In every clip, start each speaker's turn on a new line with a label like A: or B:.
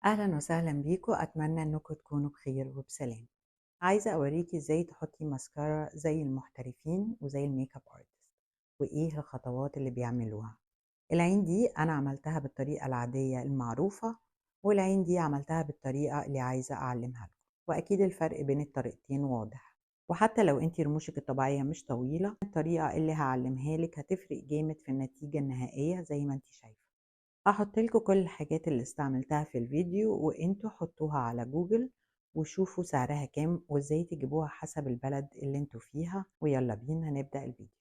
A: أهلا وسهلا بيكم، أتمنى أنكم تكونوا بخير وبسلام. عايزة أوريكي إزاي تحطي ماسكارا زي المحترفين وزي ال makeup artist، وإيه الخطوات اللي بيعملوها. العين دي أنا عملتها بالطريقة العادية المعروفة، والعين دي عملتها بالطريقة اللي عايزة أعلمها لكم، وأكيد الفرق بين الطريقتين واضح. وحتى لو انتي رموشك الطبيعية مش طويلة، الطريقة اللي هعلمها لك هتفرق جامد في النتيجة النهائية زي ما انتي شايفة. هحط لكم كل الحاجات اللي استعملتها في الفيديو، وانتوا حطوها على جوجل وشوفوا سعرها كام وازاي تجيبوها حسب البلد اللي انتوا فيها. ويلا بينا نبدأ الفيديو.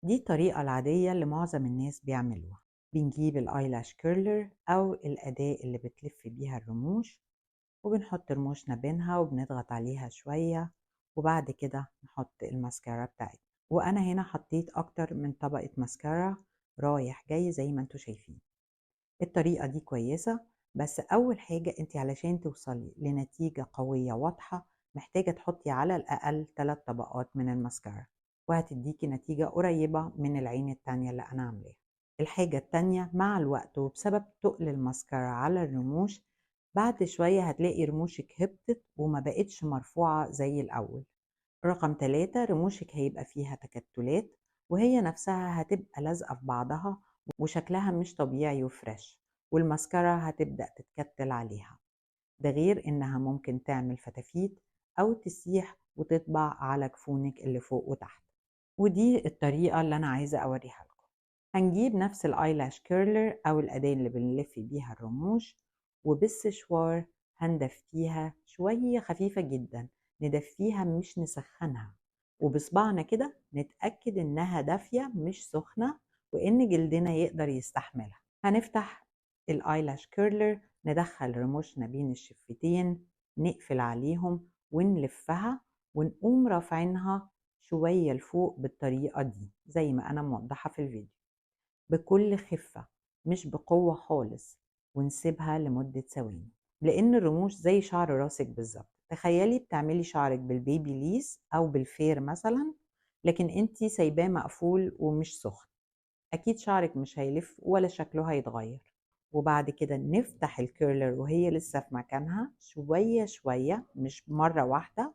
A: دي الطريقة العادية اللي معظم الناس بيعملوها. بنجيب ال eyelash curler او الأداة اللي بتلف بيها الرموش، وبنحط رموشنا بينها وبنضغط عليها شوية، وبعد كده نحط الماسكارا بتاعتنا. وانا هنا حطيت اكتر من طبقة ماسكارا رايح جاي زي ما انتوا شايفين. الطريقة دي كويسة، بس أول حاجة انت علشان توصلي لنتيجة قوية واضحة محتاجة تحطي على الأقل 3 طبقات من الماسكارا، وهتديكي نتيجة قريبة من العين التانية اللي أنا عاملاها. الحاجة التانية، مع الوقت وبسبب تقل الماسكارا على الرموش، بعد شوية هتلاقي رموشك هبطت وما بقتش مرفوعة زي الأول. رقم 3، رموشك هيبقى فيها تكتلات وهي نفسها هتبقى لازقة في بعضها وشكلها مش طبيعي وفريش، والماسكارا هتبدأ تتكتل عليها. ده غير إنها ممكن تعمل فتافيت أو تسيح وتطبع على جفونك اللي فوق وتحت. ودي الطريقة اللي أنا عايزة أوريها لكم. هنجيب نفس ال eyelash curler أو الأداة اللي بنلف بيها الرموش، وبالسشوار هندفيها شوية خفيفة جدا، ندفيها مش نسخنها، وبصبعنا كده نتأكد إنها دافية مش سخنة وإن جلدنا يقدر يستحملها. هنفتح ال eyelash curler، ندخل رموشنا بين الشفتين، نقفل عليهم ونلفها، ونقوم رافعينها شوية لفوق بالطريقة دي زي ما أنا موضحة في الفيديو، بكل خفة مش بقوة خالص، ونسيبها لمدة ثواني. لأن الرموش زي شعر راسك بالظبط. تخيلي بتعملي شعرك بالبيبي ليس أو بالفير مثلا، لكن انتي سايباه مقفول ومش سخن، أكيد شعرك مش هيلف ولا شكله هيتغير. وبعد كده نفتح ال curler وهي لسه في مكانها شوية شوية، مش مرة واحدة،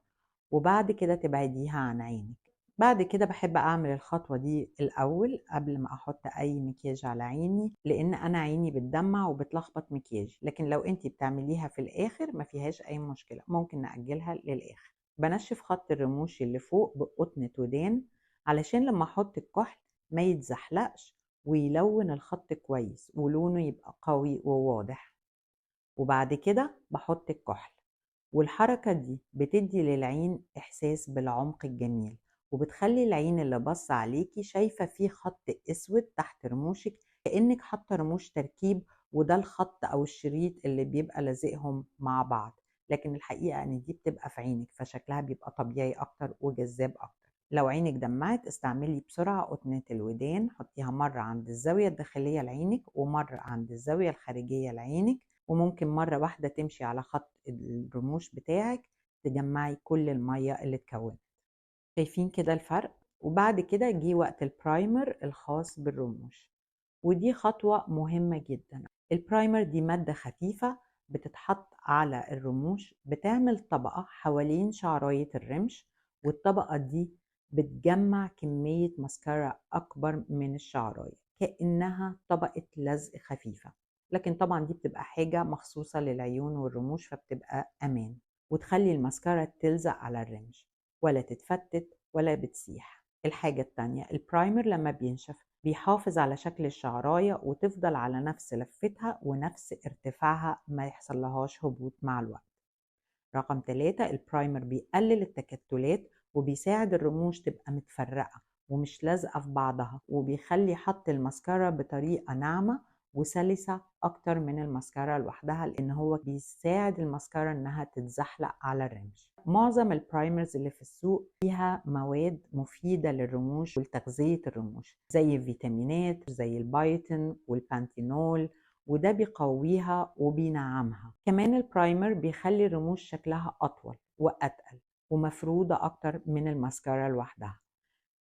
A: وبعد كده تبعديها عن عينك. بعد كده بحب أعمل الخطوة دي الأول قبل ما أحط أي مكياج على عيني، لأن أنا عيني بتدمع وبتلخبط مكياجي. لكن لو أنتي بتعمليها في الآخر ما فيهاش أي مشكلة، ممكن نأجلها للآخر. بنشف خط الرموش اللي فوق بقطنة ودان علشان لما أحط الكحل ما يتزحلقش ويلون الخط كويس ولونه يبقى قوي وواضح. وبعد كده بحط الكحل، والحركة دي بتدي للعين إحساس بالعمق الجميل، وبتخلي العين اللي بص عليكي شايفة فيه خط أسود تحت رموشك، كأنك حاطة رموش تركيب، وده الخط أو الشريط اللي بيبقى لازقهم مع بعض. لكن الحقيقة إن دي بتبقى في عينك، فشكلها بيبقى طبيعي أكتر وجذاب أكتر. لو عينك دمعت استعملي بسرعة قطنة الودان، حطيها مرة عند الزاوية الداخلية لعينك ومرة عند الزاوية الخارجية لعينك، وممكن مرة واحدة تمشي على خط الرموش بتاعك تجمعي كل المية اللي اتكونت. شايفين كده الفرق؟ وبعد كده جه وقت ال primer الخاص بالرموش، ودي خطوة مهمة جدا. ال primer دي مادة خفيفة بتتحط على الرموش، بتعمل طبقة حوالين شعراية الرمش، والطبقة دي بتجمع كمية ماسكارا أكبر من الشعراية، كأنها طبقة لزق خفيفة. لكن طبعا دي بتبقى حاجة مخصوصة للعيون والرموش، فبتبقى أمان وتخلي الماسكارا تلزق على الرمش ولا تتفتت ولا بتسيح. الحاجة التانية، ال primer لما بينشف بيحافظ على شكل الشعراية وتفضل على نفس لفتها ونفس ارتفاعها، ما يحصل لهاش هبوط مع الوقت. رقم 3، ال primer بيقلل التكتلات وبيساعد الرموش تبقى متفرقة ومش لازقة في بعضها، وبيخلي حط الماسكارا بطريقة ناعمة وسلسة أكتر من الماسكارا لوحدها، لأن هو بيساعد الماسكارا إنها تتزحلق على الرمش. معظم ال primers اللي في السوق فيها مواد مفيدة للرموش ولتغذية الرموش، زي الفيتامينات زي البايتين والبانتينول، وده بيقويها وبينعمها. كمان ال primer بيخلي الرموش شكلها أطول وأتقل ومفرودة أكتر من الماسكارا لوحدها.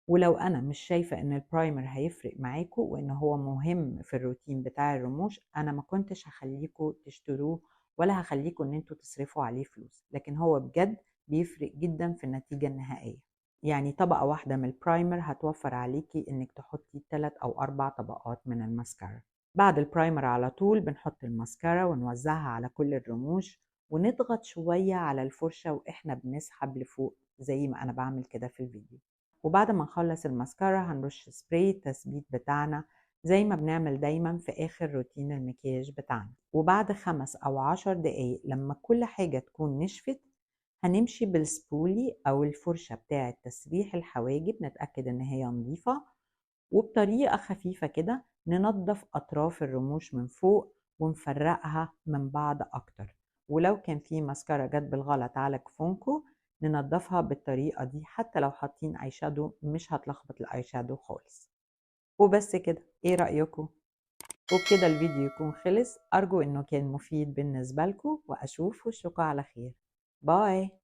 A: ولو أنا مش شايفة إن ال primer هيفرق معاكو وإن هو مهم في الروتين بتاع الرموش، أنا ما كنتش هخليكو تشتروه ولا هخليكم ان انتوا تصرفوا عليه فلوس، لكن هو بجد بيفرق جدا في النتيجة النهائية. يعني طبقة واحدة من ال primer هتوفر عليكي انك تحطي 3 او 4 طبقات من الماسكارا. بعد ال primer على طول بنحط الماسكارا ونوزعها على كل الرموش، ونضغط شوية على الفرشة واحنا بنسحب لفوق زي ما انا بعمل كده في الفيديو. وبعد ما نخلص الماسكارا هنرش سبراي التثبيت بتاعنا زي ما بنعمل دايما في اخر روتين المكياج بتاعنا. وبعد 5 او 10 دقايق لما كل حاجة تكون نشفت هنمشي بال spoolie او الفرشة بتاعة تسريح الحواجب، نتأكد ان هي نظيفة، وبطريقة خفيفة كده ننظف اطراف الرموش من فوق ونفرقها من بعض اكتر. ولو كان في ماسكارا جت بالغلط على جفونكو ننظفها بالطريقة دي، حتى لو حاطين eye shadow مش هتلخبط ال eye shadow خالص. وبس كده، ايه رأيكم؟ وبكده الفيديو يكون خلص. أرجو إنه كان مفيد بالنسبة لكم، وأشوف وشكم على خير. bye.